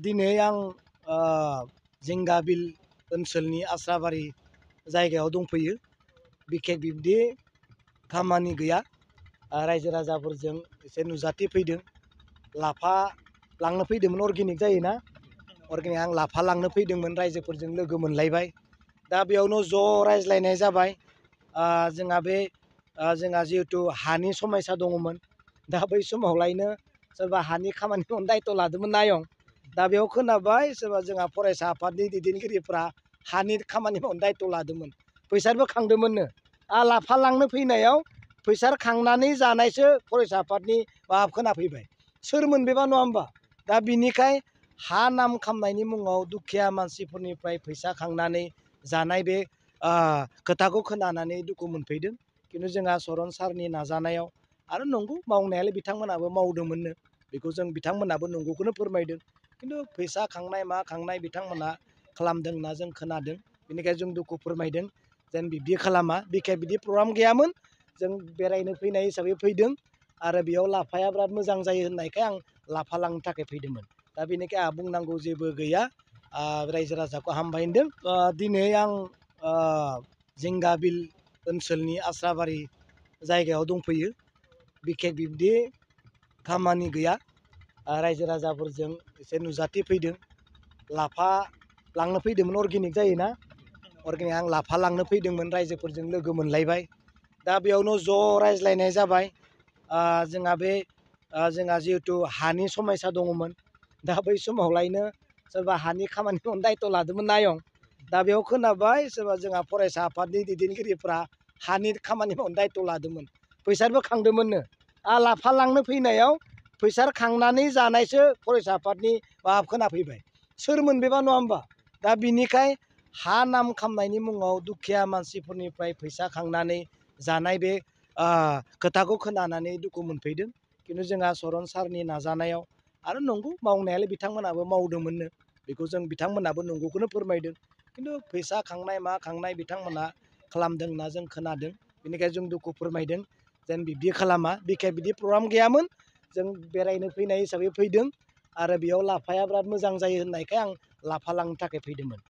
दिनै आं जिंगाबिल ओनसोलनि आस्राबारि जायगायाव दंफैयो। बिखेक बिब्दि खामानि गैया। रायजो राजाफोरजों एसे नुजाथि फैदों। लाफा लांनो फैदोंमोन, अर्गेनिक जायोना, अर्गेनिक आं लाफा लांनो फैदोंमोन, रायजोफोरजों लोगो मोनलायबाय। दा बेयावनो ज' रायज्लायनाय जाबाय। जोंहा जिहेथु हानि समयसा दङमोन। दा बै समावलायनो सोरबा हानि खामानि मावनो दायथ' लादोंमोन नायं। दा बेयाव खोनाबाय सोरबा जोंहा फरायसा आफादनि दैदेनगिरिफ्रा हानि खामानि मावनो दायथ' लादोंमोन, फैसाबो खांदोंमोननो। लाफा लांनो फैनायाव फैसा खांनानै जानायसो फरायसा आफादनि माबा खोनाफैबाय। सोरमोन बेबा नङा होमबा? दा बिनिखाय हा नाम खालामनायनि मुङाव दुखिया मानसिफोरनिफ्राय फैसा खांनानै जानाय बे खोथाखौ खोनानानै दुखु मोनफैदों। खिन्थु जोंहा चरन सारनि नाजानायाव आरो नंगौ मावनायालाय बिथांमोनाबो मावदोंमोननो, बेखौ जों बिथांमोनाबो नंगौखौनो फोरमायदों। खिन्थु फैसा खांनाय मा खांनाय बिथांमोना खालामदों होनना जों खोनादों। बेनिखायनो जों दुखु फोरमायदों जेन बिब्दि खालामा। बिखेक बिदि प्रग्राम गैयामोन, जों बेरायनो फैनाय हिसाबै फैदों। आरो बेयाव लाफाया बिराद मोजां जायो होननायखाय आं लाफा लांनो थाखाय फैदोंमोन। दा बेनिखाय आंहा बुंनांगौ जेबो गैया। रायजो राजाखौ हामबाय होनदों। दिनै आं जिंगाबिल ओनसोलनि आस्राबारि जायगायाव दंफैयो। बिखेक बिब्दि खामानि गैया। रायजो राजाफोरजों एसे नुजाथि फैदों। लाफा लांनो फैदोंमोन, अर्गेनिक जायोना, अर्गेनिक आं लाफा लांनो फैदोंमोन, रायजोफोरजों लोगो मोनलायबाय। दा बेयावनो ज' रायज्लायनाय जाबाय। जोंहा जिहेथु हानि समयसा दङमोन। दा बै समावलायनो सोरबा हानि खामानि मावनो दायथ' लादोंमोन नायं। दा बेयाव खोनाबाय सोरबा जोंहा फरायसा आफादनि दैदेनगिरिफ्रा हानि खामानि मावनो दायथ' लादोंमोन, फैसाबो खांदोंमोननो। लाफा लांनो फैनायाव फैसा खांनानै जानायसो फरायसा आफादनि माबा खोनाफैबाय। सोरमोन बेबा नङा होमबा? दा बिनिखाय हा नाम खालामनायनि मुङाव दुखिया मानसिफोरनिफ्राय फैसा खांनानै जानाय बे खोथाखौ खोनानानै दुखु मोनफैदों। खिन्थु जोंहा चरन सारनि नाजानायाव आरो नंगौ मावनायालाय बिथांमोनाबो मावदोंमोननो, बेखौ जों बिथांमोनाबो नंगौखौनो फोरमायदों। खिन्थु फैसा खांनाय मा खांनाय बिथांमोना खालामदों होनना जों खोनादों। बेनिखायनो जों दुखु फोरमायदों जेन बिब्दि खालामा। बिखेक बिदि प्रग्राम गैयामोन, जों बेरायनो फैनाय हिसाबै फैदों। आरो बेयाव लाफाया बिराद मोजां जायो होननायखाय आं लाफा लांनो थाखाय फैदोंमोन।